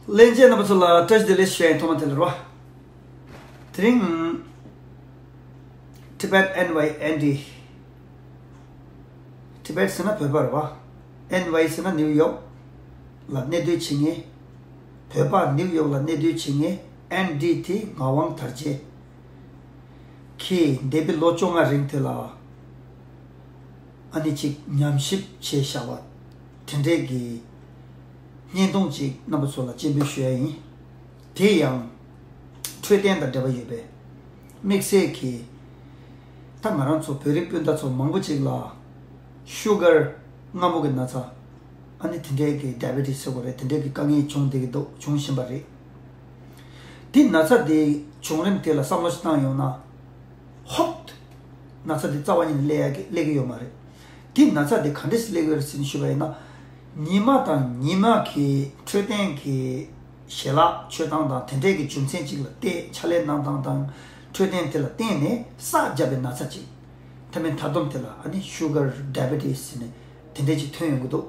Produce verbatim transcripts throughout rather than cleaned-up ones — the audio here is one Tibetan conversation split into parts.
ལྷན་རྒྱས་རྣམ་པ་ཚོ་ལ་བཀྲ་ཤིས་བདེ་ལེགས་ཞུ་ཡ་ཡིན། ཐོག་མ་དེ་ལ་རོ། དེ་རིང་Tibet N Y N D། Tibet ཟེར་ན་བོད་པ་རེད་བ། N Y ཟེར་ན་ནིའུ་ཡོག་ལ་གནས་སྡོད་བྱེད་མཁན། བོད་པ་ནིའུ་ཡོག་ལ་གནས་སྡོད་བྱེད་མཁན། N D དེ་ངག་དབང་དར་རྒྱས། ཁྱེད་འདས་པའི་ལོ་བཅོ་ལྔ་རིང་དེ་ལ་ཨ་ནི་ཅིག་ཉམས་ཞིབ་བྱས་བཞག་པ་དེ་འདྲས་ཀྱི་བརྙན་ཐུང་ཅིག་རྣམ་པ་ཚོ་ལ་སྤྱན་འབུལ་ཞུ་ཡ་ཡིན། དེ་ཡང་འཕྲོད་བསྟེན་དང་འབྲེལ་བ་ཡོད་པའི་དམིགས་བསལ་གྱི། ད་ང་རང་ཚོ་བོད་རིགས་སྤུན་ཟླ་ཚོ་མང་པོ་ཅིག་ལ་ཤུ་གར་མངར་མོ་གི་ན་ཚ། ཨ་ནི་དེ་འདྲས་ཀྱི་ཌའི་བི་ཊི་སི་ཟེར་དགོས་རེད། དེ་འདྲས་ཀྱི་དཀའ་ངལ་བྱུང་བསྡད་ཀྱི་འདུག་བྱུང་བཞིན་པ་རེད། དེ་ན་ཚ་དེ་བྱུང་རིམ་དེ་ལ་བསམ་བློ་ཞིག་བཏང་ཡོང་ན། ཧོབ། ན་ཚ་དེ་རྩ་བ་ཉིད་ནས་སླེབས་ཡ་གི་སླེབས་ཀྱི་ཡོད་མ་རེད། དེ་ན་ཚ་དེ་ག་འདྲས་སེ་སླེབས་ཀྱི་ཡོད་རེད་ཟེར་ནས་ཞུས་པ་ཡིན་ན། ཉི་མ་དང་ཉི་མ་གི་འཕྲོད་བསྟེན་གྱི་ཞལ་ལག་མཆོད་སྟངས་དང་དེ་འདྲས་ཀྱི་རྒྱུ་མཚན་ཅིག་ལ་བརྟེན། ཕྱག་ལས་གནང་སྟངས་དང་འཕྲོད་བསྟེན་དེ་ལ་བརྟེན་ནས་བསགས་བརྒྱབ་པའི་ན་ཚ་ཅིག་མཐའ་མའི་མཐའ་སྡོམ་དེ་ལ་ཨ་ནི་ཤུ་གར་ཌའི་བི་ཊི་སི་ཟེར་ནས་དེ་འདྲས་ཅིག་ཐོན་ཡོང་གི་འདུག་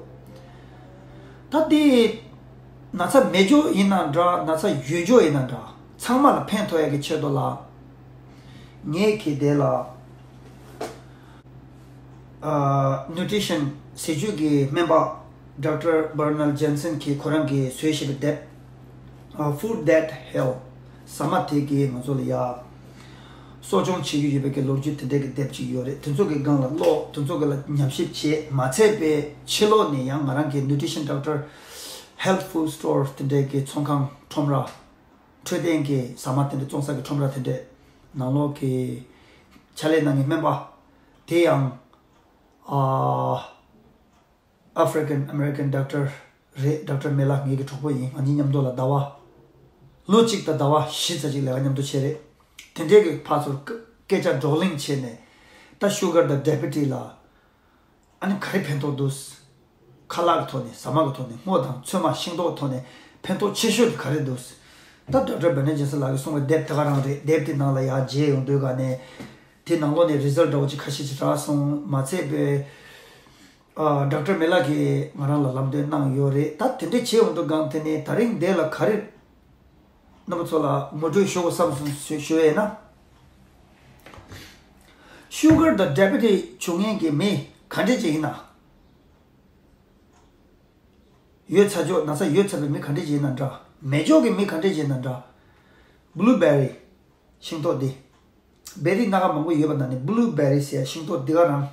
ད་དེ་ན་ཚ་མེད་རྒྱུ་ཡིན་ན་འདྲ། ན་ཚ་ཡོད་རྒྱུ་ཡིན་ན་འདྲ། ཚང་མ་ལ་ཕན་ཐོགས་ཡ་གི་ཆེད་དུ་ལ། ངས་ཁྱེད་དེ་ལ་ཨ་ནུ་ཊི་རི་ཤན་ཟས་བཅུད་ཀྱི་སྨན་པ་ཌོག་ཊར་Bernard Jensen གྱིས་ཁོ་རང་གིས་བཟོས་བཞག་པའི་དེབ། ཨ་Food That Heal། ཟ་མ་དེ་གིས་ང་ཚོ་ལ་ཡ་གསོ་སྐྱོང་བྱེད་ཀྱི་ཡོད་པའི་གི་ལོ་རྒྱུས་དེ་འདྲའི་གི་དེབ་ཅིག་ཡོད་རེད། དེ་ཚོ་གི་སྒང་ལ་ཀློག་དེ་ཚོ་གི་ལ་ཉམས་ཞིབ་བྱས་མ་ཚད་པའི་ཕྱི་ལོགས་ནས་ཡང་ང་རང་གི་ནུ་ཊི་རི་ཤན་ཌོག་ཊར། Health Food Store དེ་འདྲའི་གི་ཚོང་ཁང་ཁྲོམ་ར། འཕྲོད་བསྟེན་གྱི་ཟ་མ་དེ་འདྲ་བཙོང་ས་གི་ཁྲོམ་ར་དེ་འདྲ་ནང་ལོགས་ཀྱི་ཕྱག་ལས་གནང་མཁན་སྨན་པ་དེ་ཡང་ཨ་African American doctor རེད། ཌོག་ཊར་མེ་ལ་ངེད་ཀྱི་གྲོགས་པོ་ཡིན། ང་གཉིས་མཉམ་དུ་ལ་ཟླ་བ་ལོ་གཅིག་དང་ཟླ་བ་བཞི་ཙམ་ཅིག་ལས་ཀ་མཉམ་དུ་བྱས་རེད། དེ་འདྲའི་གི་ཕར་ཚུར་སྐད་ཆ་བགྲོ་གླེང་བྱས་ནས་ད་ཤུ་གར་དང་ཌའི་བི་ཊི་སི་ལ་ཨ་ནི་ག་རེ་ཕན་ཐོགས་འདུག་ཁ་ལག་གི་ཐོག་ནས། ཟ་མ་གི་ཐོག་ནས། སྔོ་དང་ཚོད་མ་ཤིང་ཏོག་གི་ཐོག་ནས་ཕན་ཐོགས་ཆེ་ཤོས་དེ་ག་རེ་འདུག་ད་ཌོག་ཊར་Bernard Jensen ལགས་ཀྱིས་གསུངས་པའི་དེབ་དེ་ག་རང་རེད། དེབ་དེ་ནང་ལ་ཡར་མཇལ་ཡོང་དུས་ག་ནས་དེ་ནང་ལོགས་ནས་རི་ཛལ་འདྲ་བོ་ཅིག་ཁ་ཤས་ཅིག་རག་སོང་། མ་ཚད་པའི་ཨ་ཌོག་ཊར་མེ་ལ་གིས་ང་རང་ལ་ལམ་སྟོན་གནང་ཡོད་རེད། ད་དེ་འདྲ་བྱས་ཡོང་དུས་གང་དེ་ནས་ད་རིང་འདི་ལ་ག་རེ་རྣམ་པ་ཚོ་ལ་ངོ་སྤྲོད་ཞུ་དགོས་བསམ་སོང་ཞུ་ཞུ་ཡས་ན། ཤུ་གར་དང་ཌའི་བི་ཊི་སི་བྱུང་མཁན་གྱི་མི་ག་འདྲ་ཅིག་ཡིན་ན། ཡོད་ཚར་ཆོག་ན་ཚ་ཡོད་ཚར་བའི་མི་ག་འདྲ་ཅིག་ཡིན་ན་འདྲ། མེད་ཆོག་གི་མི་ག་འདྲ་ཅིག་ཡིན་ན་འདྲ། བྷུ་ལུ་བེ་རི་ཤིང་ཏོག་འདི། བེ་རི་སྣ་ཁ་མང་པོ་ཡོད་པ་ནང་ནས་བྷུ་ལུ་བེ་རི་ཟེར་ཡ་ཤིང་ཏོག་འདི་ག་རང་།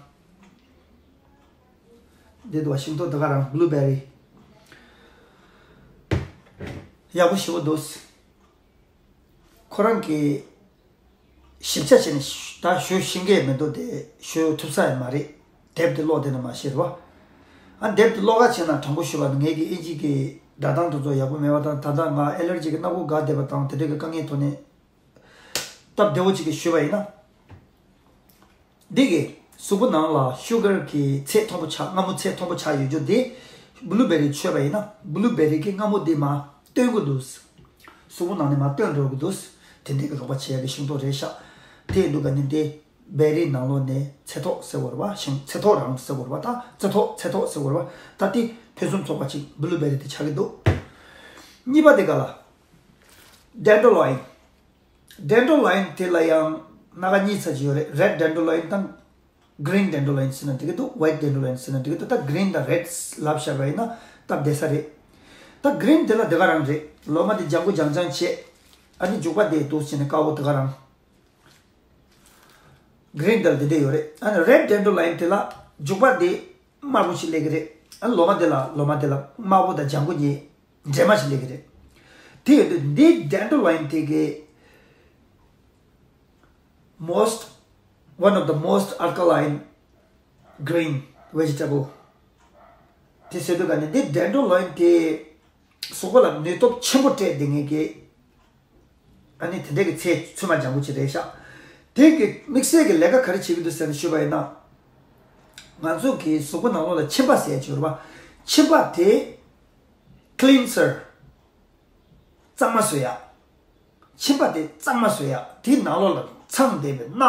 འདི་འདུག་བ། ཤིང་ཏོག་འདི་ག་རང་བྷུ་ལུ་བེ་རི། ཡག་པོ་ཞེ་པོ་འདུག་ཁོ་རང་གིས་ཞིབ་ཆ་བྱས་ནས་ད་ཞུ་ཤེས་ཀྱི་མི་འདུག་དེ་ཞུ་ཐུབ་ས་ཡང་མ་རེད། དེབ་དེ་ཀློག་བསྡད་ན་མ་ཤེས་རེད་བ། ཨ་དེབ་དེ་ཀློག་ག་བྱས་ན་དྲང་པོ་ཞུས་པ་ན་ངེད་ཀྱི་ཨིན་ཇི་གི་སྒྲ་གདངས་དེ་ཚོ་ཡག་པོ་མེད་པ་དང་། ད་ལྟ་ང་ཨེ་ལར་ཇི་གི་སྣ་ཁུག་འགག་བསྡད་པ་དང་དེ་འདྲ་གི་དཀའ་ངལ་ཐོག་ནས་སྟབས་བདེ་བོ་ཅིག་གིས་ཞུས་པ་ཡིན་ན། འདི་གི་གཟུགས་པོ་ནང་ལ་ཤུ་གར་གྱི་ཚད་མཐོན་པོ་ཆགས། མངར་མོ་ཚད་མཐོན་པོ་ཆགས་ཡོད་རྒྱུ་དེ་བྷུ་ལུ་བེ་རི་མཆོད་པ་ཡིན་ན་བྷུ་ལུ་བེ་རི་གི་མངར་མོ་དེ་མར་བཏོན་དགོས་འདུག་གཟུགས་པོ་ནང་ནས་མར་བཏོན་འགྲོ་གི་འདུག་དེ་འདྲའི་གི་རོགས་པ་བྱེད་ཡ་གི་ཤིང་ཏོག་རེད་ཤག་དེ་ཡིན་དུས་ག་ནི་དེ་བེ་རིའི་ནང་ལོགས་ནས་ཚེ་ཐོག་ཟེར་བ་རེད་བ། ཤིང་ཚེ་ཐོག་རང་ཟེར་བ་རེད་བ། ད་ཚེ་ཐོག་ཚེ་ཐོག་ཟེར་བ་རེད་བ། ད་དེ་ཕུན་སུམ་ཚོགས་པ་ཅིག་བྷུ་ལུ་བེ་རི་དེ་ཆགས་ཀྱི་འདུག་གཉིས་པ་དེ་ག་ལ། ཌན་ཌོ་ལོ་ཡིན། ཌན་ཌོ་ལོ་ཡིན་དེ་ལ་ཡང་སྣ་ཁ་གཉིས་ཙམ་ཅིག་ཡོད་རེད། རེད་ཌན་ཌོ་ལོ་ཡིན་དང་གི་རིན་ཌན་ཌོ་ལོ་ཡིན་ཟེར་ན་འགྲིག་གི་འདུག་ཝའིཊ་ཌན་ཌོ་ལོ་ཡིན་ཟེར་ན་འགྲིག་གི་འདུག་ད་གི་རིན་དང་རེད་ལབ་བཞག་པ་ཡིན་ན་སྟབས་བདེ་ས་རེད། ད་གི་རིན་དེ་ལ་དེ་ག་རང་རེད། ལོ་མ་དེ་ལྗང་ཁུ་ལྗང་ལྗང་བྱས། ཨ་ནི་རྒྱུག་པ་དེ་འདུག་བྱས་ནས་དཀར་པོ་དེ་ག་རང་། གི་རིན་དེ་ལ་དེ་འདྲ་ཡོད་རེད། ཨ་ནི་རེད་ཌན་ཌོ་ལོ་ཡིན་དེ་ལ་རྒྱུག་པ་དེ་དམར་པོ་ཞིག་སླེབས་ཀྱི་རེད། ཨ་ནི་ལོ་མ་དེ་ལ་ལོ་མ་དེ་ལ་དམར་པོ་དང་ལྗང་ཁུ་གཉིས་འདྲེས་མ་ཞིག་སླེབས་ཀྱི་རེད། དེ་ཡོད་དུས་འདི་ཌན་ཌོ་ལོ་ཡིན་དེ་གི most one of the most alkaline green vegetable དེ་ཟེར་དུས་ག་ནི་འདི་ཌན་ཌོ་ལོ་ཡིན་དེ་གཟུགས་པོ་ལ་ནུས་སྟོབས་ཆེན་པོ་སྤྲད་བསྡད་མཁན་གྱི་ཨ་ནི་དེ་འདྲའི་གི་ཚལ་ཚོད་མ་ལྗང་ཁུ་ཅིག་རེད་ཤག་དེ་གི་དམིགས་བསལ་གྱི་ལས་ཀ་ག་རེ་བྱེད་ཀྱི་འདུག་ཟེར་ནས་ཞུས་པ་ཡིན་ན། ང་ཚོ་གི་གཟུགས་པོ་ནང་ལོགས་ལ་མཆིན་པ་ཟེར་ཡ་ཅིག་ཡོད་རེད་པ། མཆིན་པ་དེ་ཀི་ལིན་སར་གཙང་མ་བཟོ་ཡ། མཆིན་པ་དེ་གཙང་མ་བཟོ་ཡ། དེའི་ནང་ལོགས་ལ་ཚང་བསྡད་པའི་རྣག་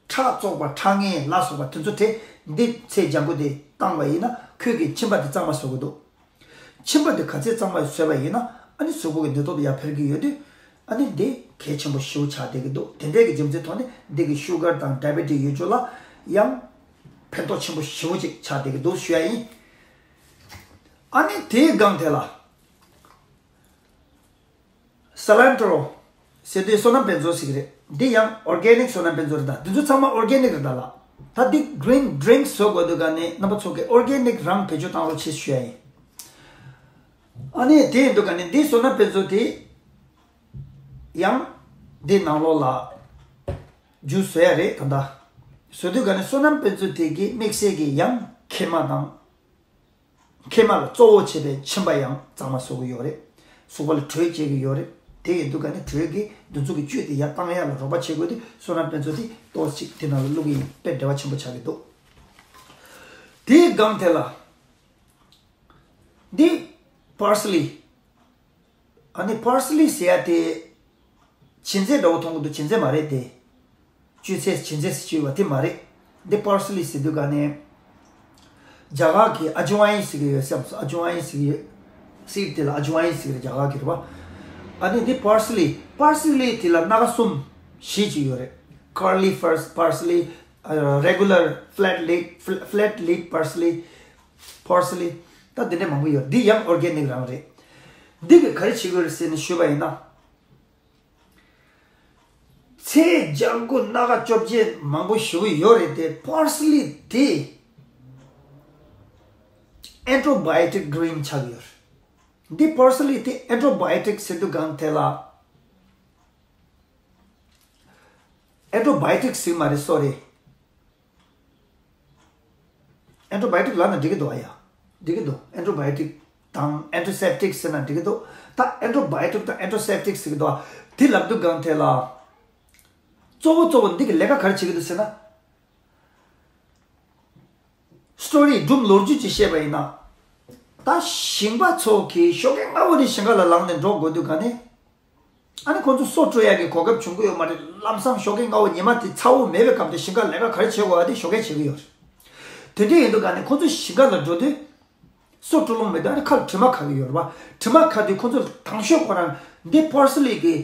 ཁྲག་བཙོག་པ་ཁྲག་ངན་ལ་སོགས་པ་དེ་ཚོ་དེ་འདི་ཚལ་ལྗང་ཁུ་དེ་བཏང་བ་ཡིན་ན་ཁོས་ཀྱི་མཆིན་པ་དེ་གཙང་མ་བཟོ་གི་འདུག་མཆིན་པ་དེ་ག་ཚད་གཙང་མ་བཟོས་པ་ཡིན་ན་ ཨ་ནི་གཟུགས་པོ་གི་ནུས་སྟོབས་ཡར་འཕེལ་གྱི་ཡོད་དུས། ཨ་ནི་འདི་གལ་ཆེན་པོ་ཞེ་པོ་ཆགས་བསྡད་ཀྱི་འདུག་དེ་འདྲའི་གི་རྒྱུ་མཚན་ཐོག་ནས་འདི་གི་ཤུ་གར་དང་ཌའི་བེ་ཊིས་ཡོད་རྒྱུ་ལ་ཡང་ཕན་ཐོགས་ཆེན་པོ་ཞེ་པོ་ཅིག་ཆགས་བསྡད་ཀྱི་འདུག་ཞུ་ཡ་ཡིན། ཨ་ནི་དེའི་སྒང་དེ་ལ། སི་ལན་ཏྲོ་ཟེར་དུས་སོ་ནམ་དཔེ་མཛོད་ཟེར་གྱི་རེད། འདི་ཡང་ཨོར་གེ་ནིག་སོ་ནམ་དཔེ་མཛོད་རེད། ད་འདི་ཚོ་ཚང་མ་ཨོར་གེ་ནིག་རེད་ད་ལ། ད་འདི་གི་རིན་ཌི་རིང་ཀི་བཟོ་དགོས་འདུག་ག་ནི་རྣམ་པ་ཚོ་གི་ཨོར་གེ་ནིག་རང་བེད་སྤྱོད་བཏང་རོགས་བྱེད་ཞུ་ཡ་ཡིན། ཨ་ནི་དེ་ཡིན་འདུག་ག་ནི་འདི་སོ་ནམ་དཔེ་མཛོད་དེ་ཡང་འདི་ནང་ལོགས་ལ་ཇུས་བཟོ་ཡ་རེད་ད་ལྟ། བཟོ་དུས་ག་ནི་སོ་ནམ་དཔེ་མཛོད་དེ་གི་དམིགས་བསལ་གྱི་ཡང་མཁལ་མ་དང་། མཁལ་མ་ལ་གཙོ་བོ་བྱས་པའི་མཆིན་པ་ཡང་གཙང་མ་བཟོ་གི་ཡོད་རེད། གཟུགས་པོ་ལ་དྲོད་སྐྱེད་ཀྱི་ཡོད་རེད། དེ་ཡིན་དུས་ག་ནི་དྲོད་ཀྱི་འདི་ཚོ་གི་བཅུད་དེ་ཡར་བཏང་ཡ་ལ་རོགས་པ་བྱེད་དགོས་དུས་སོ་ནམ་དཔེ་མཛོད་དེ་ཏོག་ཙམ་དེ་ནང་ལ་བླུག་གི་ཡིན། དཔེ་འབྲེལ་བ་ཆེན་པོ་ཆགས་ཀྱི་འདུག་དེའི་སྒང་དེ་ལ་འདི་པར་སི་ལི། ཨ་ནི་པར་སི་ལི་ཟེར་ཡ་དེ་ཅིན་ཙེ་འདྲ་བོ་མཐོང་གི་འདུག་ཅིན་ཙེ་མ་རེད་དེ། བཅུད་ཚད་ཅིན་ཙེ་ཟེར་གྱི་ཡོད་པ་དེ་མ་རེད། འདི་པར་སི་ལི་ཟེར་དུས་ག་ནས་རྒྱ་གར་གྱི་ཨ་ཇི་ཝའིན་ཟེར་གྱི་ཡོད་སེམས་སོ། ཨ་ཇི་ཝའིན་ཟེར་གྱི་ཡོད། སི་ཌི་དེ་ལ་ཨ་ཇི་ཝའིན་ཟེར་གྱི་རེད་རྒྱ་གར་གྱི་རེད་པ། ཨ་ནི་འདི་པར་སི་ལི། པར་སི་ལི་དེ་ལ་སྣ་ཁ་གསུམ་བཞི་ཅིག་ཡོད་རེད། ཁར་ལི་པར་པར་སི་ལི། རེ་གུ་ལར་ཕ་ལེ་ཊི་ལིབ་ཕ་ལེ་ཊི་ལིབ་པར་སི་ལི། པར་སི་ལི། ད་འདི་འདྲ་མང་པོ་ཡོད། འདི་ཡང་ཨོར་གེ་ནིག་རང་རེད། འདི་གི་ག་རེ་བྱེད་དགོས་རེད་ཟེར་ནས་ཞུས་པ་ཡིན་ན། ཚལ་ལྗང་ཁུ་སྣ་ཁ་བཅོ་བརྒྱད་མང་པོ་ཞེ་པོ་ཡོད་རེད་དེ། པར་སི་ལི་དེ་ཨེན་ཊི་བྷ་ཡོ་ཊིག་གི་རིན་ཆགས་ཡོད་རེད། འདི་པར་སི་ལི་དེ་ཨེན་ཊི་བྷ་ཡོ་ཊིག་ཟེར་དུས་གང་དེ་ལ། ཨེན་ཊི་བྷ་ཡོ་ཊིག་ཟེར་མ་རེད། སོ་རི། ཨེན་ཊི་བྷ་ཡོ་ཊིག་ལབ་ན་འགྲིག་གི་འདུག་ཨ་ཡ། འགྲིག་གི་འདུག་ཨེན་ཊི་བྷ་ཡོ་ཊིག་དང་ཨེན་ཊི་སེབ་ཊིག་ཟེར་ན་འགྲིག་གི་འདུག་ད་ཨེན་ཊི་བྷ་ཡོ་ཊིག་དང་ཨེན་ཊི་སེབ་ཊིག་ཟེར་གི་འདུག་ཨ། དེ་ལབ་དུས་གང་དེ་ལ། གཙོ་བོ་གཙོ་བོ་འདི་གི་ལས་ཀ་ག་རེ་བྱེད་ཀྱི་འདུག་ཟེར་ན། སི་ཊོ་རི་སྒྲུང་ལོ་རྒྱུས་ཅིག་བཤད་པ་ཡིན་ན། ད་ཞིང་པ་ཚོ་གིས་ཞོགས་ཀས་སྔ་པོ་ནས་ཞིང་ཁ་ལ་ལངས་ནས་འགྲོ་དགོས་དུས་ག་ནས། ཨ་ནི་ཁོང་ཚོ་སོ་བཀྲུ་ཡག་གི་གོ་སྐབས་བྱུང་གི་ཡོད་མ་རེད། ལམ་སང་ཞོགས་ཀས་སྔ་པོ་ཉི་མ་དེ་ཚ་པོ་མེད་པའི་སྐབས་དེ་ཞིང་ཁ་ལས་ཀ་ག་རེ་བྱེད་དགོས་པ་དེ་ཞོགས་ཀས་བྱེད་ཀྱི་ཡོད་རེད། དེ་འདྲ་ཡིན་དུས་ག་ནས་ཁོང་ཚོ་ཞིང་ཁ་ལ་འགྲོ་དུས། སོ་བཀྲུ་ལོང་མེད་དུས་ཨ་ནི་ཁ་ལ་དྲི་མ་ཁ་གི་ཡོད་རེད་པ། དྲི་མ་ཁ་དུས་ཁོང་ཚོ་དང་ཤོས་ཁོ་རང་འདི་པར་སི་ལི་གི་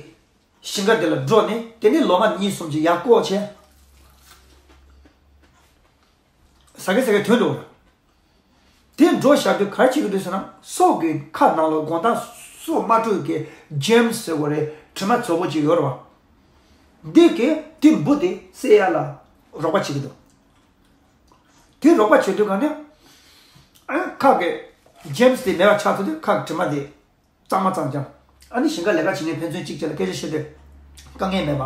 ཞིང་ཁ་དེ་ལ་འགྲོ་ནས་དེ་ནས་ལོ་མ་གཉིས་གསུམ་ཅིག་ཡར་བཀོག་བྱས། ཟ་གི་ཟ་གི་ཐོན་འགྲོ་ར། དེ་འགྲོ་བཞག་དུས་ག་རེ་བྱེད་ཀྱི་འདུག་ཟེར་ན། སོ་གི་ཁ་ནང་ལ་དགོང་དག་སོ་མ་བཀྲུས་ཀྱི་ཇེམ་སི་ཟེར་བ་རེད། དྲི་མ་བཙོག་པོ་ཅིག་ཡོད་རེད་བ། འདི་གི་དེ་འབུ་དེ་བསད་ཡ་ལ་རོགས་པ་བྱེད་ཀྱི་འདུག་དེ་རོགས་པ་བྱེད་དུས་ག་ནས་ཨ་ཁ་གི་ཇེམ་སི་དེ་མེད་པ་ཆགས་ཐུབ་དུས་ཁ་གི་དྲི་མ་དེ་གཙང་མ་གཙང་རྐྱང་། ཨ་ནི་ཞིང་ཁ་ལས་ཀ་བྱེད་མཁན་ཕན་ཚུན་གཅིག་བྱས་ལ་སྐད་ཆ་བཤད་དུས་དཀའ་ངལ་མེད་པ།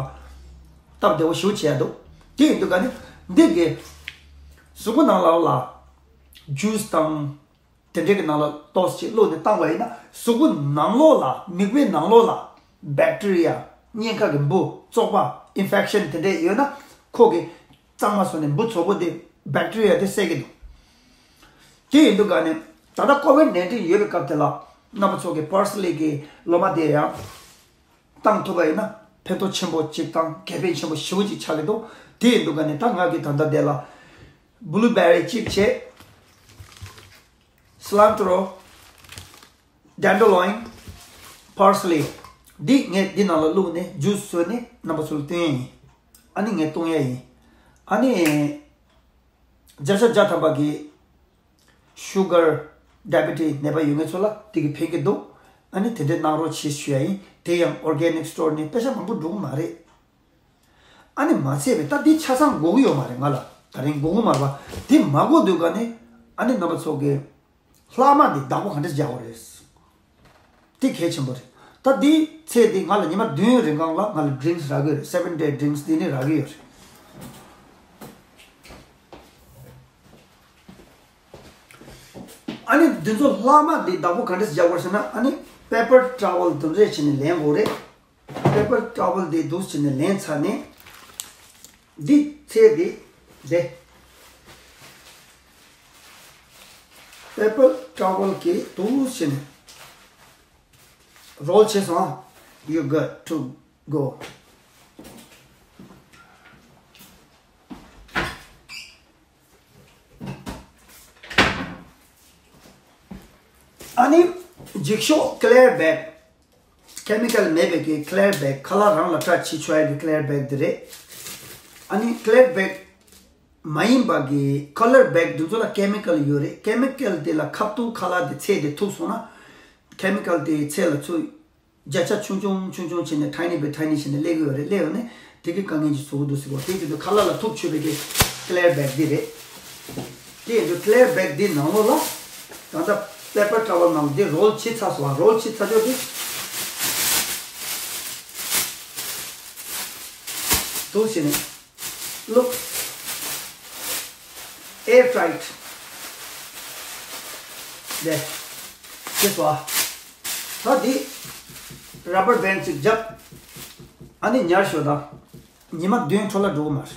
སྟབས་བདེ་བོ་ཞེ་པོ་བྱེད་ཡ་འདུག་དེ་ཡིན་དུས་ག་ནི་འདི་གི་གཟུགས་པོ་ནང་ལོགས་ལ་ཇུས་དང་དེ་འདྲའི་གི་ནང་ལ་ཏོག་ཙམ་བླུགས་ནས་བཏང་བ་ཡིན་ན། གཟུགས་པོ་ནང་ལོགས་ལ་མིད་པའི་ནང་ལོགས་ལ་བེག་ཊི་རི་ཡ། གཉན་ཁ་གི་འབུ་བཙོག་པ་ཨིན་ཕེག་ཤན་དེ་འདྲས་ཡོད་ན་ཁོ་གི་གཙང་མ་བཟོ་ནས་འབུ་བཙོག་པོ་དེ་བེག་ཊི་རི་ཡ་དེ་བསད་ཀྱི་འདུག་དེ་ཡིན་དུས་ག་ནས་ད་ལྟ་ཀོ་ཝིད་ནའིན་ཊིན་ཡོད་པའི་སྐབས་དེ་ལ་རྣམ་པ་ཚོ་གིས་པར་སི་ལི་གི་ལོ་མ་དེ་ཡང་བཏང་ཐུབ་པ་ཡིན་ན་ཕན་ཐོགས་ཆེན་པོ་གཅིག་དང་དགེ་ཕན་ཆེན་པོ་ཞེ་པོ་ཅིག་ཆགས་ཀྱི་འདུག་དེ་ཡིན་དུས་ག་ནས་ད་ང་གིས་ད་ལྟ་དེ་ལ་བུ་ལུ་བེ་རི་གཅིག་བྱས། སི་ལན་ཏྲོ། ཌན་ཌར་ལོ་ཡིན། པར་སི་ལི། འདི་ངས་འདི་ནང་ལ་བླུགས་ནས་ཇུས་བཟོས་ནས་རྣམ་པ་ཚོ་ལ་སྟོན་ཡ་ཡིན། ཨ་ནི་ངས་བཏུང་ཡ་ཡིན། ཨ་ནི། བརྒྱ་ཆ་བརྒྱ་ཐམ་པ་གི་ཤུ་གར་ཌའི་བེ་ཊིས་ནད་པ་ཡོད་མཁན་ཚོ་ལ་དེ་གི་ཕན་གྱི་འདུག་ཨ་ནི་དེ་འདྲའི་གནང་རོགས་བྱེད་ཞུ་ཡ་ཡིན། དེ་ཡང་ཨོར་གེ་ནིག་སི་ཊོར་ནས་པེ་ས་མང་པོ་འགྲོ་གི་མ་རེད། ཨ་ནི་མ་ཚད་པའི་ད་འདི་ཆ་ཚང་དགོས་ཀྱི་ཡོད་མ་རེད། ང་ལ་ད་རིང་དགོས་ཀྱི་མ་རེད་པ། དེ་མ་དགོས་དུས་ག་ནས་ཨ་ནི་རྣམ་པ་ཚོ་གི་ལྷག་མ་འདི་བདག་པོ་ག་འདྲས་རྒྱག་དགོས་རེད། དེ་གལ་ཆེན་པོ་རེད། ད་འདི་ཚེ་འདི་ང་ལ་ཉི་མ་བདུན་རིང་གང་ལ་ང་ལ་ཌི་རིང་ཀི་རག་གི་ཡོད་རེད། སེ་བེན་ཌེ་ཌི་རིང་ཀི་འདི་ནི་རག་གི་ཡོད་རེད། ཨ་ནི་འདི་ཚོ་ལྷག་མ་འདི་བདག་པོ་ག་འདྲས་རྒྱག་དགོས་ཟེར་ན། ཨ་ནི་པེ་པར་ཊ་ཝལ་འདི་འདྲས་བྱས་ནས་ལེན་དགོས་རེད། པེ་པར་ཊ་ཝལ་དེ་འདུག་བྱས་ནས་ལེན་ཚར་ནས། འདི་ཚེ་འདི་འདི། པེ་པར་ཊ་ཝལ་གྱིས་འདུག་བྱས་ནས་རོལ་བྱས་སོང་། You good to go. ཨ་ནི་འགྱིག་ཤོག་ཀི་ལི་ཡར་བེག་ཁེ་མི་ཀལ་མེད་པའི་གི་ཀི་ལེར་བེག་ཁ་ལག་རང་ལ་ཊའི་ཆི་ཆོག་ཡ་གི་ཀི་ལེར་བེག་དེ་རེད། ཨ་ནི་ཀི་ལེར་བེག་མ་ཡིན་པ་གི་ཁ་ལར་བེག་དེ་ཚོ་ལ་ཀེ་མི་ཀལ་ཡོད་རེད། ཀེ་མི་ཀལ་དེ་ལ་ཁ་བཏུག་ཁ་ལག་དེ་ཚད་དེ་ཐུག་སོང་ན། ཁེ་མི་ཀལ་དེ་ཚད་ལ་ཚུར་བརྒྱ་ཆ་ཆུང་ཆུང་ཆུང་ཆུང་བྱས་ནས་ཊའི་ནི་བའི་ཊའི་ནི་བྱས་ནས་སླེབས་ཀྱི་ཡོད་རེད། སླེབས་ཡོང་ནས་དེ་གི་དཀའ་ངལ་ཅིག་བཟོ་གི་འདུག་ཟེར་གོ། དེ་ཡིན་དུས་ཁ་ལག་ལ་ཐུག་ཆོད་པའི་གི་ཀི་ལེར་བེག་འདི་རེད། དེ་ཡིན་དུས་ཀི་ལེར་བེག་འདི་ནང་ལོགས་ལ་ད་ལྟ་པེ་པར་ཊ་ཝལ་ནང་འདི་རོལ་བྱེད་ཚར་སོང་བ། རོལ་བྱེད་ཚར་ཆོག་དེ་འདུག་བྱས་ནས། Look, air tight. There. This one. ད་འདི་ར་བར་བེན་ཅིག་བརྒྱབ། ཨ་ནི་ཉར་ཞོག་དང་། ཉི་མ་བདུན་འཕྲོ་ལ་འགྲོ་གི་མ་རེད།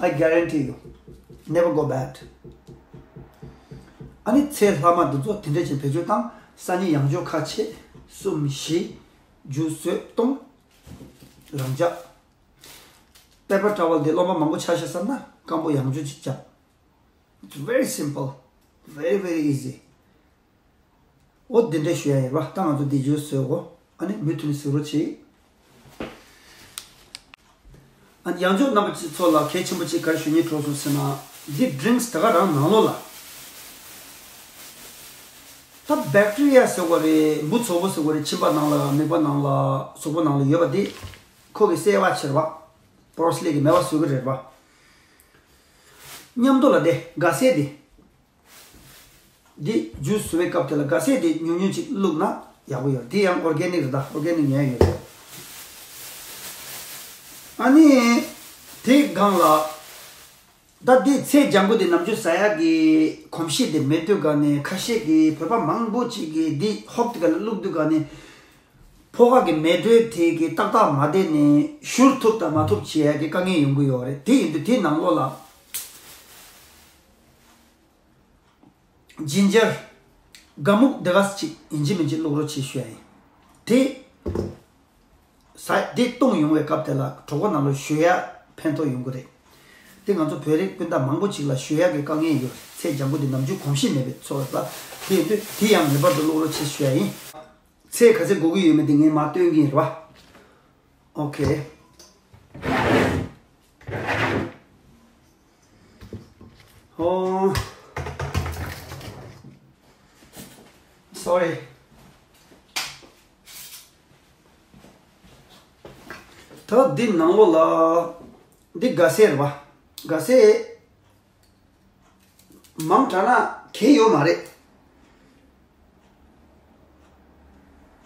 I guarantee you. Never go bad. ཨ་ནི་ཚལ་ལྷག་མ་འདི་ཚོ་དེ་འདྲ་ཅིག་བེད་སྤྱོད་བཏང་། སང་ཉིན་ཡང་བསྐྱར་ཁ་ཕྱེ། གསུམ་བཞི། ཇུས་བཟོས་གཏོང་། རང་འཇགས། པེ་པར་ཊ་ཝལ་དེ་རློན་པ་མང་པོ་ཆགས་ཤག་བསམ་ན་སྐམ་པོ་ཡང་བསྐྱར་ཅིག་བརྒྱབ། It's very simple, very very easy. འོ་འདི་འདྲ་ཞུ་ཡ་ཡིན་པ། ད་ང་ཚོ་འདི་ཇུས་བཟོས་གོ། ཨ་ནི་མུ་མཐུད་ནས་བཟོ་རོགས་བྱེད། ཨ་ནི་ཡང་བསྐྱར་རྣམ་པ་ཚོ་ལ་གལ་ཆེན་པོ་གཅིག་ག་རེ་ཞུ་སྙིང་བྲོ་སོང་ཟེར་ན། འདི་ཌི་རིང་སི་ད་ག་རང་ནང་ལོགས་ལ། ད་བེག་ཊི་རི་ཡ་ཟེར་བ་རེད། འབུ་ཚོགས་པ་ཟེར་བ་རེད། མཆིན་པ་ནང་ལ། མིད་པ་ནང་ལ། གཟུགས་པོ་ནང་ལ་ཡོད་པ་འདི་ཁོ་གི་སེལ་བ་ཕྱིར་བ། པོར་སི་ལེ་གི་མེད་པ་བཟོ་གི་རེད་བ། མཉམ་དུ་ལ་དེ་སྒ་སེ་དེ། འདི་ཇུས་བཟོ་བའི་སྐབས་དེ་ལ་སྒ་སེ་དེ་ཉུང་ཉུང་ཅིག་བླུགས་ན་ཡག་པོ་ཡོད། དེ་ཡང་ཨོར་གེ་ནིག་རེད། ད་ཨོར་གེ་ནིག་ཉན་ཡོད་རེད། ཨ་ནི་དེའི་སྒང་ལ། ད་འདི་ཚལ་ལྗང་གུ་དེ་ནམ་རྒྱུན་ཟ་ཡག་གི་གོམས་གཤིས་དེ་མེད་དུས་ག་ནས། ཁ་ཤས་ཀྱི་བོད་པ་མང་པོ་ཅིག་གིས་འདི་ཧོབ་དེ་ག་ལ་བླུགས་དུས་ག་ནས། ཕོ་ཁ་གི་མེ་དྲོད་དེ་གི་ཏག་ཏག་མ་བསྡད་ནས་བཞུར་ཐུབ་དང་མ་ཐུབ་བྱེད་ཡག་གི་དཀའ་ངལ་ཡོང་གི་ཡོད་རེད། དེ་ཡིན་དུས་དེའི་ནང་ལོགས་ལ་ཇིན་ཇར་སྒ་སྨུག་དེ་ག་ཅིག་ཡིན་གཅིག་མིན་གཅིག་བླུགས་རོགས་བྱེད་ཞུ་ཡ་ཡིན། དེ་ཟ་དེ་བཏུང་ཡོང་བའི་སྐབས་དེ་ལ་གྲོད་ཁོག་ནང་ལ་ཞུ་ཡ་ཕན་ཐོགས་ཡོང་གི་རེད། དེ་ང་ཚོ་བོད་རིགས་སྤུན་ཟླ་མང་པོ་ཅིག་ལ་ཞུ་ཡ་གི་དཀའ་ངལ་ཡོད། ཚལ་ལྗང་གུ་དེ་ནམ་རྒྱུན་གོམས་གཤིས་མེད་པའི་ཚོ་རེད་པ། དེ་ཡིན་དུས་དེ་ཡང་ངེས་པར་དུ་བླུགས་རོགས་བྱེད་ཞུ་ཡ་ཡིན། ཚལ་ག་ཚད་དགོས་ཀྱི་ཡོད་མེད་དེ་ངས་མར་སྟོན་གྱི་ཡིན་རེད་པ། ཨོ་ཁེ། ཨོ། སོ་རི། ད་འདི་ནང་ལོགས་ལ་འདི་སྒ་སེ་རེད་པ། སྒ་སེ། མང་དྲགས་ན་གས་ཡོད་མ་རེད།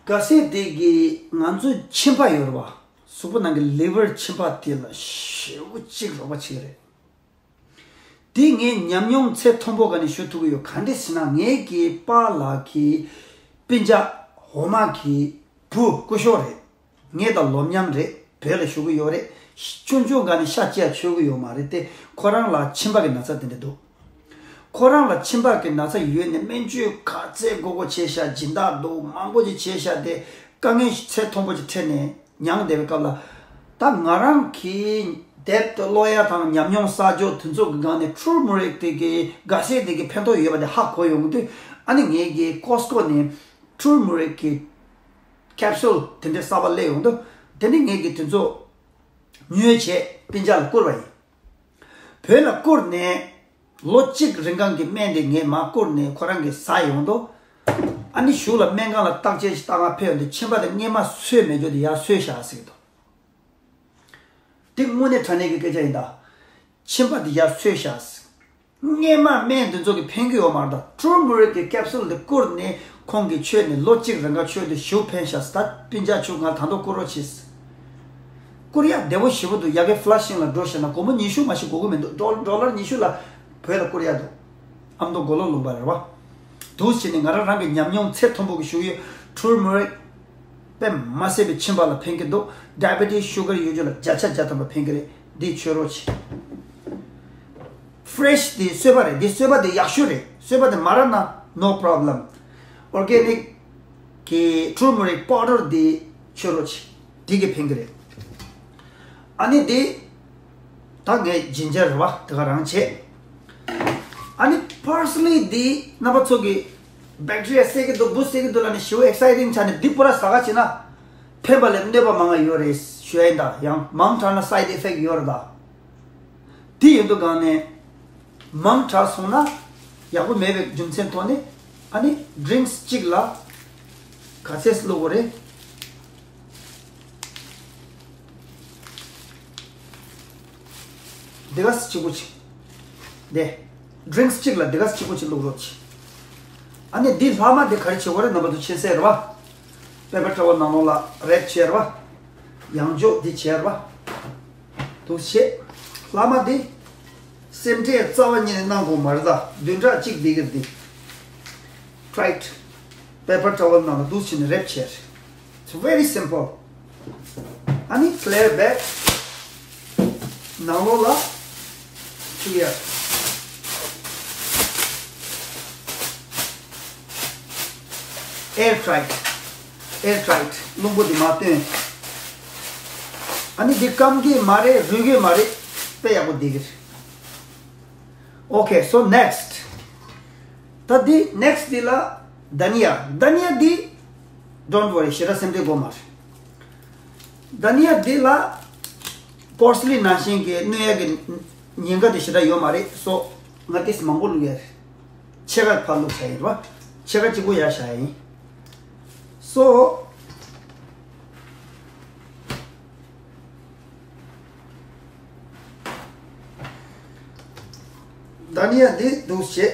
སྒ་སེ་དེ་གི་ང་ཚོའི་མཆིན་པ་ཡོད་རེད་པ། གཟུགས་པོ་ནང་གི་ལི་ཝར་མཆིན་པ་དེ་ལ་ཞེ་པོ་ཅིག་རོགས་པ་བྱེད་ཀྱི་རེད། དེ་ངས་ཉམས་མྱོང་ཚད་མཐོན་པོ་ག་ནས་ཞུ་ཐུབ་ཀྱི་ཡོད། ག་འདྲས་ཟེར་ན་ངའི་གི་པཱ་ལགས་ཀྱི་སྤུན་ཀྱག་འོག་མ་གི་བུ་སྐུ་ཞབས་རེད། ངའི་དང་ལོ་མཉམ་རེད། བོད་ལ་བཞུགས་ཀྱི་ཡོད་རེད། ཆུང་ཆུང་སྒང་ནས་ཤ་ཅིག་མཆོད་ཀྱི་ཡོད་མ་རེད་དེ། ཁོ་རང་ལ་མཆིན་པ་གི་ན་ཚ་དེ་འདྲ་འདུག་ཁོ་རང་ལ་མཆིན་པ་གི་ན་ཚ་ཡོད་ནས་སྨན་བཅོས་ག་ཚད་དགོས་དགོས་བྱས་ཤག་སྦྱིན་བདག་འདུག་མང་པོ་ཅིག་བྱས་ཤག་དེ་དཀའ་ངལ་ཚད་མཐོན་པོ་ཅིག་འཕྲད་ནས་མྱངས་བསྡད་པའི་སྐབས་ལ། ད་ང་རང་གི་དེབ་དང་ཀློག་ཡ་དང་ཉམས་མྱོང་བསགས་ཕྱོགས་དེ་ཚོ་གི་སྒང་ནས་ཊར་མེ་རིག་དེ་གི་སྒ་སེ་དེ་གི་ཕན་ཐོགས་ཡོད་པ་དེ་ཧ་གོ་ཡོང་གི་དུས། ཨ་ནི་ངས་གི་ཀོ་སི་ཀོ་ནས་ཊར་མེ་རིག་གི་ཁེབ་སུལ་དེ་འདྲའི་གསར་པ་སླེབས་ཡོང་དུས། དེ་ནི་ངས་ཀྱིས་དེ་ཚོ་ཉོས་བྱས་སྤུན་ཀྱག་ལ་བསྐུར་བ་ཡིན། བོད་ལ་བསྐུར་ནས་ལོ་གཅིག་རིང་གང་གི་སྨན་དེ་ངས་མར་བསྐུར་ནས་ཁོ་རང་གིས་ཟ་ཡོང་དུས། ཨ་ནི་གཞུག་ལ་སྨན་ཁང་ལ་བརྟག་དཔྱད་ཞིག་བཏང་ག་ཕེབས་ཡོང་དུས་མཆིན་པ་དེ་སྔས་མ་སོས་མེད་རྒྱུ་དེ་ཡར་སོས་བཞག་ཟེར་གྱི་འདུག་དེ་དངོས་གནས་དྲང་གནས་ཀྱི་སྐད་ཆ་ཡིན་ད། མཆིན་པ་དེ་ཡར་སོས་བཞག་ཟེར། སྔས་མ་སྨན་དེ་ཚོ་གིས་ཕན་གྱི་ཡོད་མ་རེད་ད། ཊར་མེ་རིག་གི་ཁེབ་སུལ་དེ་བསྐུར་ནས་ཁོང་གིས་མཆོད་ནས་ལོ་གཅིག་རིང་ག་མཆོད་དུས་ཞེ་པོ་ཕན་ཤག་ཟེར། ད་སྤུན་ཀྱག་ཁྱོད་ང་ད་དུང་བསྐུར་རོགས་བྱེད་ཟེར། བསྐུར་ཡག་བདེ་པོ་ཞེ་པོ་འདུག་ཡ་གི་ཕ་ལ་ཤིང་ལ་འགྲོ་ཤེས་ན་སྒོར་མོ་ཉི་ཤུ་མ་ཞིག་དགོས་ཀྱི་མི་འདུག་ཌོ་ཌོ་ལར་ཉི་ཤུ་ལ་བོད་ལ་བསྐུར་ཡག་འདུག་ཨ་མདོ་མགོ་ལོག་ལུང་པ་རེད་བ། འདུག་བྱས་ནས་ང་རང་རང་གི་ཉམས་མྱོང་ཚད་མཐོན་པོ་གི་ཞུ་གི་ཡོད། ཊར་མེ་རིག་དཔེ་མ་སྲིད་པའི་མཆིན་པ་ལ་ཕན་གྱི་འདུག་ཌའི་བེ་ཊི་སི་ཤུ་གར་ཡོད་རྒྱུ་ལ་བརྒྱ་ཆ་བརྒྱ་ཐམ་པ་ཕན་གྱི་རེད། འདི་མཆོད་རོགས་བྱེད། ཕི་རེ་ཤི་འདི་གསོལ་པ་རེད། འདི་གསོལ་པ་འདི་ཡག་ཤོས་རེད། གསོལ་པ་འདི་མ་རག་ན་no problem། ཨོར་གེ་ནིག་གི་ཊར་མེ་རིག་པའུ་ཌར་འདི་མཆོད་རོགས་བྱེད། འདི་གིས་ཕན་གྱི་རེད། ཨ་ནི་འདི་ད་ངས་ཇིན་ཇར་རེད་བ། དེ་ག་རང་བྱེད། ཨ་ནི་པར་སི་ལི་འདི་རྣམ་པ་ཚོ་གི་བེག་ཊི་རི་ཡ་བསད་ཀྱི་འདུག་འབུ་བསད་ཀྱི་འདུག་ལབ་ནས་ཞེ་པོ་ཨེག་སའི་ཊིང་ཆགས་ནས་འདི་པུ་ར་ཟ་ག་བྱེད་ན། ཕན་པ་ལས་གནོད་པ་མང་ང་ཡོད་རེད་ཞུ་ཡ་ཡིན་ད། ཡང་མང་དྲགས་ན་side effect ཡོད་རེད་ད། དེ་ཡིན་དུས་གང་ནས་མང་དྲགས་སོང་ན་ཡག་པོ་མེད་པའི་རྒྱུ་མཚན་ཐོག་ནས། ཨ་ནི་drinks གཅིག་ལ་ག་ཚད་བླུགས་དགོས་རེད། འདི་ག་ཙམ་གཅིག་པོ་ཅིག་དེ། drinks གཅིག་ལ་འདི་ག་ཙམ་གཅིག་པོ་ཅིག་བླུགས་རོགས་གྱིས། ཨ་ནི་འདི་ལྷག་མ་འདི་ག་རེ་བྱེད་དགོས་རེད། རྣམ་པ་ཚོ་མཁྱེན་གསལ་རེད་བ། paper towel ནང་ལོགས་ལ་wrap བྱས་རེད་བ། ཡང་འཇོག་འདི་བྱས་རེད་བ། འདུག་བྱས། ལྷག་མ་འདི། སེམས་ཁྲལ་རྩ་བ་ཉིད་ནས་གནང་དགོས་མ་རེད་ད། བདུན་ཕྲག་གཅིག་འདི་གི་འདི། try it. paper towel ནང་ལ་འདུག་བྱས་ནས་wrap བྱས། It's very simple. ཨ་ནི་clear bag ནང་ལོགས་ལ་clear, air tight, air tight རླུང་བུ་འདི་མ་བཏོན། ཨ་ནི་འདི་སྐམ་གི་མ་རེད། རུལ་གི་མ་རེད། དཔེ་ཡག་པོ་འདི་གི་རེད། Okay, so next. ད་འདི་next འདི་ལ་dhania, dhania འདི། don't worry, ཞེ་དྲག་སེམས་ཁྲལ་དགོས་མ་རེད། Dhania འདི་ལ་parsley ནང་བཞིན་གྱི་གནོད་ཡག་གི་ཉེན་ཁ་དེ་ཞེ་དྲག་ཡོད་མ་རེད། so ང་ཏིས་མང་པོ་བླུགས་ཡ་རེད། ཕྱེད་ཀ་ཕར་བླུགས་བྱ་ཡིན་རེད་བ། ཕྱེད་ཀ་གཅིག་པོ་ཡར་བཞག་ཡིན། so dhania འདི་འདུག་བྱས།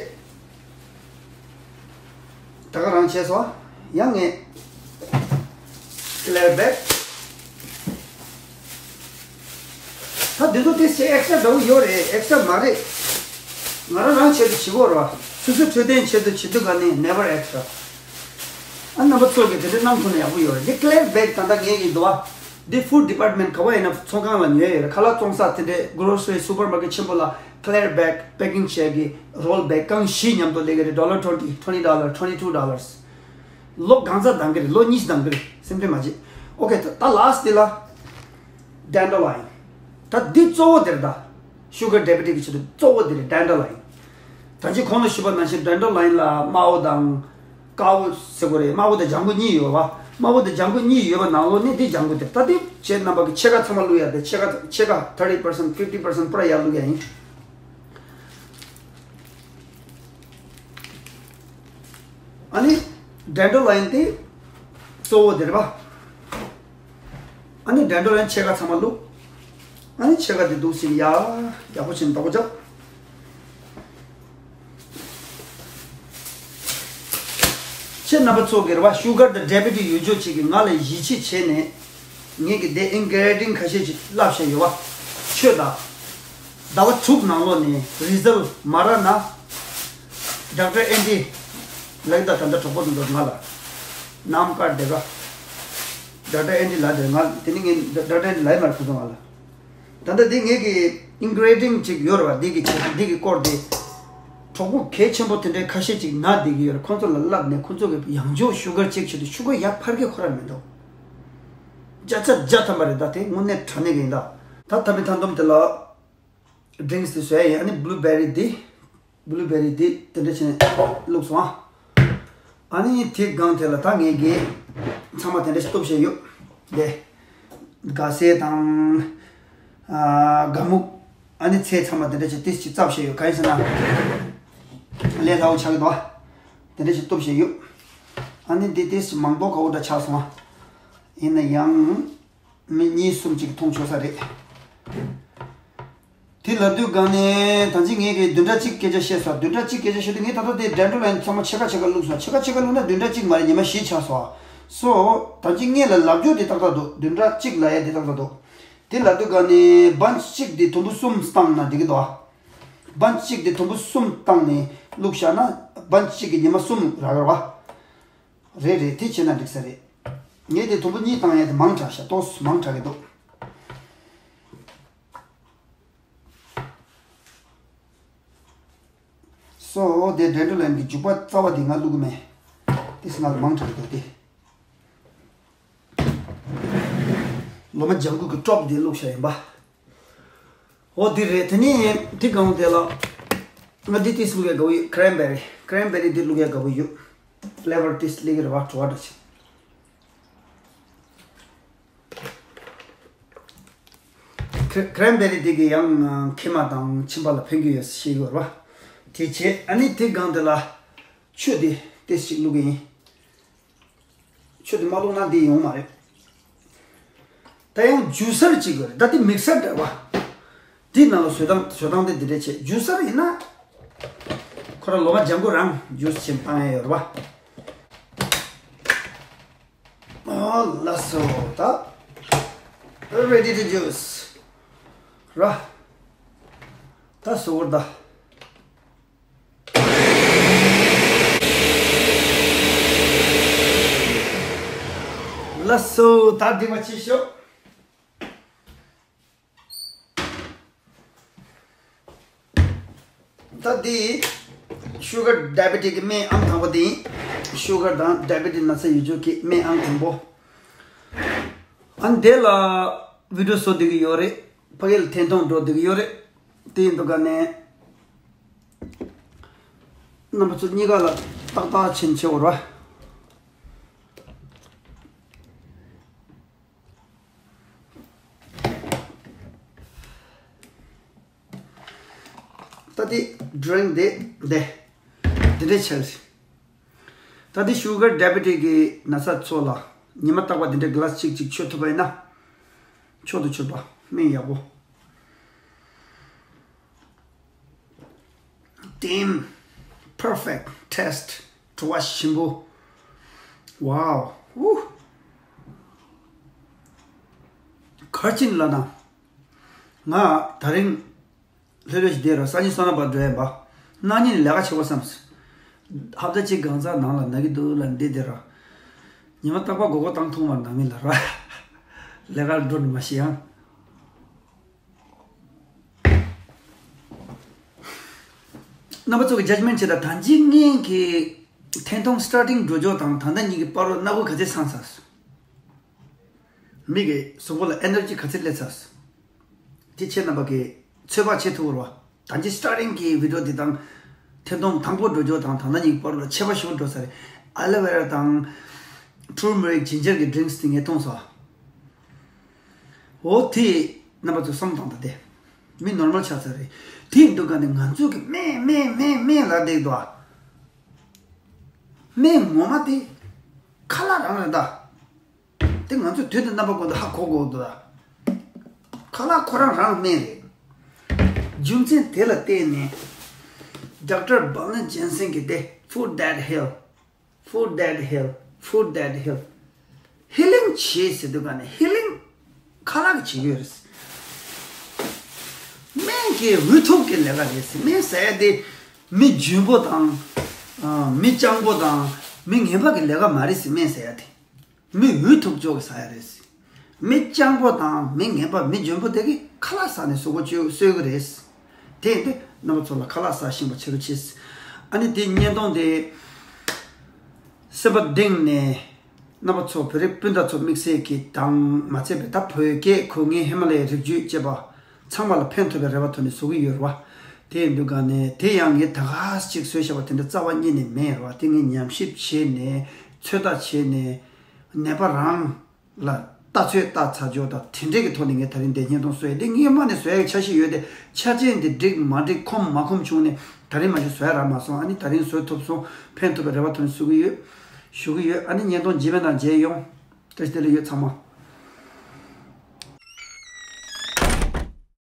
ད་ག་རང་བྱས་སོ། ཡང་ངས་clear bag. ད་འདི་ཚོ་དེ་ཞེ་extra འདྲ་བོ་ཡོད་རེད། extra མ་རེད། ང་རང་རང་ཆེད་དུ་བྱེད་དགོས་རེད་བ། སོ་སོའི་འཕྲོད་བསྟེན་ཆེད་དུ་བྱེད་དུས་ག་ནས་never extra. ཨ་རྣམ་པ་ཚོ་གིས་དེ་འདྲ་གནང་ཐུབ་ན་ཡག་པོ་ཡོད་རེད། འདི་clear bag ད་ལྟ་ངས་ཡིན་འདུག་བ། འདི་food department ག་བ་ཡིན་ན་ཚོང་ཁང་ལ་ཉོས་ཡོད་རེད། ཁ་ལག་བཙོང་ས་དེ་འདྲའི་grocery supermarket ཆེན་པོ་ལ་clear bag packing བྱས་ཀྱི་roll bag རྐང་བཞི་མཉམ་དུ་སླེབས་ཀྱི་རེད། dollar twenty, twenty dollar, twenty two dollars. ལོ་གང་ཚ་འདང་གི་རེད། ལོ་གཉིས་འདང་གི་རེད། སེམས་ཁྲལ་མ་བྱེད། okay, ད་ད་last འདི་ལ་dandelion. ད་འདི་གཙོ་བོ་དེ་རེད་ད། sugar diabetic གི་ཆེད་དུ་གཙོ་བོ་དེ་རེད། dandelion. ད་ཅི་གོང་ལ་ཞུས་པ་ནང་བཞིན་dandelion ལ་དམར་པོ་དང་དཀར་པོ་ཟེར་དགོས་རེད། དམར་པོ་དང་ལྗང་གུ་གཉིས་ཡོད་པ། དམར་པོ་དང་ལྗང་གུ་གཉིས་ཡོད་པ་ནང་ལོགས་ནས་འདི་ལྗང་གུ་དེ། ད་འདི་ཁྱེད་རྣམ་པ་གི་ཕྱེད་ཀ་ཚང་མ་བླུགས་ཡ་དེ། ཕྱེད་ཀ་ཕྱེད་ཀ་thirty percent, fifty percent པུ་ར་ཡར་བླུགས་ཡ་ཡིན། ཨ་ནི་dandelion དེ་གཙོ་བོ་དེ་རེད་པ། ཨ་ནི་dandelion ཕྱེད་ཀ་ཚང་མ་བླུགས། ཨ་ནི་ཕྱེད་ཀ་དེ་འདུག་སེ་ཡ་ཡག་པོ་བྱས་ནས་བདག་པོ་རྒྱབ། ཁྱེད་རྣམ་པ་ཚོ་གིས་རེད་པ། sugar དང་diabetes ཡོད་ཆོག་ཅིག་གིས་ང་ལ་ཡིད་ཆེས་བྱས་ནས། ངེད་ཀྱིས་དེ་ingredient ཁ་ཤས་ཅིག་བསླབ་བཞག་ཡོད་པ། ཆོས་དང་། ཟླ་བ་དྲུག་ནང་ལོགས་ནས་result མ་རག་ན། Doctor Andy ལགས། ད་ད་ལྟ་གྲོགས་པོ་དེ་ཚོ་ང་ལ་ནམ་མཁའ་དེ་ག Doctor Andy ལགས་དེ། ང་དེ་ནི་ངས་Doctor Andy ལགས་མར་ཁོ་ཚོ་ང་ལ། ད་ལྟ་དེ་ངེད་ཀྱི་ingredient ཅིག་ཡོད་རེད་པ། འདི་གི་ཆེད་འདི་གི་སྐོར་དེ། གྲོགས་པོ་གལ་ཆེན་པོ་དེ་འདྲའི་ཁ་ཤས་ཅིག་ན་བསྡད་ཀྱི་ཡོད་རེད། ཁོང་ཚོ་ལ་བསླབས་ནས་ཁོང་ཚོ་གི་ཡང་འཇོག་sugar check བྱེད་དུས་sugar ཡར་འཕར་གི་ཁོ་རང་མི་འདུག་བརྒྱ་ཆ་བརྒྱ་ཐམ་པ་རེད། ད་དེ་དངོས་གནས་དྲང་གནས་ཀྱི་ཡིན་ད། ད་ཐ་མའི་ཐང་སྡོམ་དེ་ལ་drinks དེ་བཟོ་ཡ་ཡིན། ཨ་ནི་blueberry དེ། blueberry དེ་དེ་འདྲ་བྱས་ནས་བླུགས་སོང་ཨ། ཨ་ནི་དེ་སྒང་དེ་ལ་ད་ངས་ཀྱིས་ཚང་མ་དེ་འདྲ་ཞིག་གཏུབ་བྱས་ཡོད། དེ་སྒ་སེ་དང་། ཨ། སྒ་སྨུག་ཨ་ནི་ཚལ་ཚང་མ་དེ་འདྲ་ཞིག་ཏིས་ཅིག་བཙབ་བྱས་ཡོད། གང་ཡིན་ཟེར་ན་ལས་སླ་བོ་ཆགས་ཀྱི་འདུག་ཨ། དེ་འདྲ་ཞིག་གཏུབ་བྱས་ཡོད། ཨ་ནི་འདི་ཏིས་ཅིག་མང་པོ་དགའ་བོ་འདྲ་ཆགས་སོང་ཨ། ཡིན་ན་ཡང་མི་གཉིས་གསུམ་ཅིག་མཐོང་ཆོག་ས་རེད། དེ་ལབ་དུས་སྒང་ནས་ད་ཅི་ངས་ཀྱིས་བདུན་ཕྲག་གཅིག་སྐད་ཆ་བཤད་སོང་། བདུན་ཕྲག་གཅིག་སྐད་ཆ་བཤད་དུས་ངས་ད་ལྟ་དེ་dandelion ཚང་མ་ཕྱེད་ཀ་ཕྱེད་ཀ་བླུགས་སོང་། ཕྱེད་ཀ་ཕྱེད་ཀ་བླུགས་ན་བདུན་ཕྲག་གཅིག་མ་རེད། ཉི་མ་བཞི་ཆགས་སོང་། so ད་ཅི་ངས་ལ་ལབ་རྒྱུ་དེ་ཏག་ཏག་འདུག་བདུན་ཕྲག་གཅིག་ལབ་ཡ་དེ་ཏག་ཏག་འདུག་དེ་ལབ་དུས་སྒང་ནས་bunch གཅིག་དེ་དུམ་བུ་གསུམ་བཏང་ན་འགྲིག་གི་འདུག་ཨ། bunch གཅིག་དེ་དུམ་བུ་གསུམ་བཏང་ནས་བླུགས་བཞག་ན་bunch གཅིག་གི་ཉི་མ་གསུམ་རག་གི་རེད་བ། རེད་རེད། དེ་བྱས་ན་འགྲིག་ས་རེད། ངས་དེ་དུམ་བུ་གཉིས་བཏང་ཡ་དེ་མང་དྲགས་ཤག་ཏོག་ཙམ་མང་དྲགས་ཀྱི་འདུག so དེ་dandelion གི་རྒྱུག་པ་རྩ་བ་དེ་ང་བླུག་གི་མེད། དེ་སྔ་ལ་མང་དྲགས་ཀྱི་འདུག་དེ། ལོ་མ་ལྗང་གུ་གི་ཀྲོབ་དེ་བླུགས་བཞག་ཡིན་པ། འོ་དེ་རེད། དེ་ནས་དེ་གང་དེ་ལ་ང་འདི་ཏིས་བླུག་ཡ་དགའ་བོ་ཡོད། cranberry cranberry འདི་བླུག་ཡ་དགའ་བོ་ཡོད། flavor ཏིས་སླེབས་ཀྱི་རེད་བ། བྲོ་བ་འདྲ་ཅིག་ཁྲེ་ཁྲེན་བེ་རི་དེ་གི་ཡང་མཁལ་མ་དང་མཆིན་པ་ལ་ཕན་གྱི་ཡོད་ཤེས་ཡོད་ར། དེ་བྱས་ཨ་ནི་དེ་སྒང་དེ་ལ་ཆུ་དེ་ཏོག་ཙམ་བླུག་གི་ཡིན། ཆུ་དེ་མ་བླུགས་ན་འདི་ཡོང་མ་རེད། ད་ཡང་ཇུ་སར་གཅིག་དགོས་རེད། ད་དེ་མིག་སར་འདྲ་བ། དེའི་ནང་ལ་བཟོ་སྟངས་བཟོ་སྟངས་དེ་འདི་འདྲ་བྱས། ཇུ་སར་ཡིན་ན་ཁོ་རང་ལོ་མ་ལྗང་གུ་རང་ཇུས་བྱེད་བཏང་ཡ་ཡོད་རེད་བ། ཨོ་ལགས་སོ། ད་ready to juice ར། ད་བཟོ་བར་ད། ལགས་སོ། ད་འདི་མ་བྱེད་ཤོག་ད་འདི་sugar diabetes གི་སྨན་ཨང་དང་པོ་དེ་ཡིན། sugar དང་diabetes ན་ཚ་ཡོད་ཆོག་གི་སྨན་ཨང་དང་པོ། ཨ་འདི་ལ་video བཟོ་བསྡད་ཀྱི་ཡོད་རེད། ཕ་གི་ལ་འཐེན་གཏོང་འགྲོ་བསྡད་ཀྱི་ཡོད་རེད། དེ་ཡིན་དུས་ག་ནས་རྣམ་པ་ཚོ་གཉིས་ཀ་ལ་ཏག་ཏག་ཕྱིན་ཆེ་བར་བ། ད་དེ་drink དེ་འདི་འདི་འདྲས་བྱས། ད་དེ་sugar diabetes གི་ན་ཚ་ཚོ་ལ་ཉི་མ་རྟག་པར་འདི་འདྲས་glass གཅིག་གཅིག་མཆོད་ཐུབ་པ་ཡིན་ན་མཆོག་ཏུ་གྱུར་པ་སྨན་ཡག་པོ། Damn, perfect taste. བྲོ་བ་ཞིམ་པོ། Wow. ཨུ། གར་ཅིན་ལ་ན། ང་ད་རིང་ལྷོད་ལྷོད་ཞིག་བསྡད་རོགས། སང་ཉིན་སོ་ན་པ་འགྲོ་ཡ་ཡིན་པ། གནངས་ཉིན་ལས་ཀ་བྱེད་དགོས་བསམས། ཧབ་ད་གཅིག་གང་ཟག་ནང་ལ་ན་གི་འདུག་ལ་འདི་བསྡད་རོགས། ཉི་མ་རྟག་པར་སྒོར་སྒོར་བཏང་ཐུབ་མ་ནང་མི་ལ་ར། ལས་ཀར་འགྲོ་ནི་མ་ཤེས་ཡང་། རྣམ་པ་ཚོ་གི་judgement བྱེད་ད། ད་ཅི་ངེད་ཀྱི་འཐེན་གཏོང་starting འགྲོ་ཕྱོགས་དང་ད་ལྟ་ཉིད་ཀྱི་བར་དུ་སྣ་ཁུག་ག་ཚད་སངས་ཚར་སོང་། མི་གི་གཟུགས་པོ་ལ་energy ག་ཚད་སླེབས་ཚར་སོང་། དེ་ཁྱེད་རྣམ་པ་གི་ཚོད་དཔག་བྱེད་ཐུབ་རོགས། ད་ཅི་starting གི་video འདི་དང་འཐེན་གཏོང་དང་པོ་འགྲོ་ཕྱོགས་དང་ད་ལྟ་ཉིད་ཀྱི་བར་དུ་ལ་ཁྱད་པར་ཞེ་པོ་འགྲོ་ཚར་རེད། aloe vera དང་turmeric ginger གི་drinks དེ་ངས་འཐུང་སོང་། འོ་དེ་རྣམ་པ་ཚོ་བསམ་བཏང་ད་དེ། མི་normal ཆགས་ཚར་རེད། དེ་ཡིན་དུས་ག་ནས་ང་ཚོ་གི་སྨན་སྨན་སྨན་སྨན་ལབ་བསྡད་འདུག་ཨ། སྨན་ངོ་མ་དེ་ཁ་ལག་རང་རེད་ད། དེ་ང་ཚོ་དུས་དང་རྣམ་པ་ཀུན་ཏུ་ཧ་གོ་དགོས་འདུག་ད། ཁ་ལག་ཁོ་རང་རང་སྨན་རེད། རྒྱུ་མཚན་དེ་ལ་བརྟེན་ནས་Doctor Bernard Jensen གིས་དེ་food that heal, food that heal, food that heal, healing བྱེད་ཟེར་དུས་ག་ནས་healing ཁ་ལག་གིས་བྱེད་ཀྱི་ཡོད་རེད། སྨན་གྱི་འོས་ཐོབ་ཀྱི་ལས་ཀ་རེད་ཟེར། སྨན་ཟེར་ཡ་དེ་མི་འཇོན་པོ་དང་། ཨ། མི་སྤྱང་པོ་དང་མི་ངན་པ་གི་ལས་ཀ་མ་རེད་ཟེར། སྨན་ཟེར་ཡ་དེ། མི་འོས་ཐོབ་ཅོག་གི་ཟ་ཡ་རེད། མི་སྤྱང་པོ་དང་མི་ངན་པ་མི་འཇོན་པོ་དེ་གི་ཁ་ལག་ཟ་ནས་གཟུགས་པོ་བཅོས་གསོས་གི་རེད། དེ་ཡིན་དུས་རྣམ་པ་ཚོ་ལ་ཁ་ལག་ཟ་ཤེས་པ་བྱེད་རོགས་བྱེད། ཨ་ནི་དེ་བརྙན་ཐུང་དེ་སེམས་པ་གཏིང་ནས་རྣམ་པ་ཚོ་བོད་རིགས་སྤུན་ཟླ་ཚོ་དམིགས་བསལ་གྱི་དང་མ་ཚད་པའི་ད་བོད་སྐད་ཁོ་ངའི་ཧི་མ་ལ་ཡའི་རི་རྒྱུད་ཅེས་པ། ཚང་མ་ལ་ཕན་ཐོགས་པའི་རེ་བ་ཐོག་ནས་བཟོ་གི་ཡོད་རེད་བ། དེ་ཡིན་དུས་ག་ནས་དེ་ཡང་ངས་ད་ག་ཅིག་བཟོས་བཞག་པ་དེ་འདྲ་རྩ་བ་ཉིད་ནས་མེད་རེད་བ། དེ་ངས་ཉམས་ཞིབ་བྱས་ནས་ཚོད་ལྟ་བྱས་ནས་ནད་པ་རང་ལ་ལྟ་ཚོད་ལྟ་ཚར་ཆོག་དང་དེ་འདྲས་ཀྱི་ཐོག་ནས་ངས་ད་རིང་འདི་བརྙན་ཐུང་བཟོས་ཡ་དེ་ངས་སྔོན་མ་ནས་བཟོ་ཡ་གི་འཆར་གཞི་ཡོད་དེ་ཆ་རྐྱེན་འདི་འགྲིག་མ་འགྲིག་ཁོམ་མ་ཁོམ་བྱུང་ནས་ད་རིང་མ་གཞི་བཟོ་ཡ་རག་མ་སོང་། ཨ་ནི་ད་རིང་བཟོ་ཐུབ་སོང་། ཕན་ཐོགས་པའི་རེ་བ་ཐོག་ནས་བཟོ་གི་ཡོད། ཞུ་གི་ཡོད། ཨ་ནི་བརྙན་ཐུང་རྗེས་མའི་ནང་མཇལ་ཡོང་། བཀྲ་ཤིས་བདེ་ལེགས་ཡོད་ཚང་མ།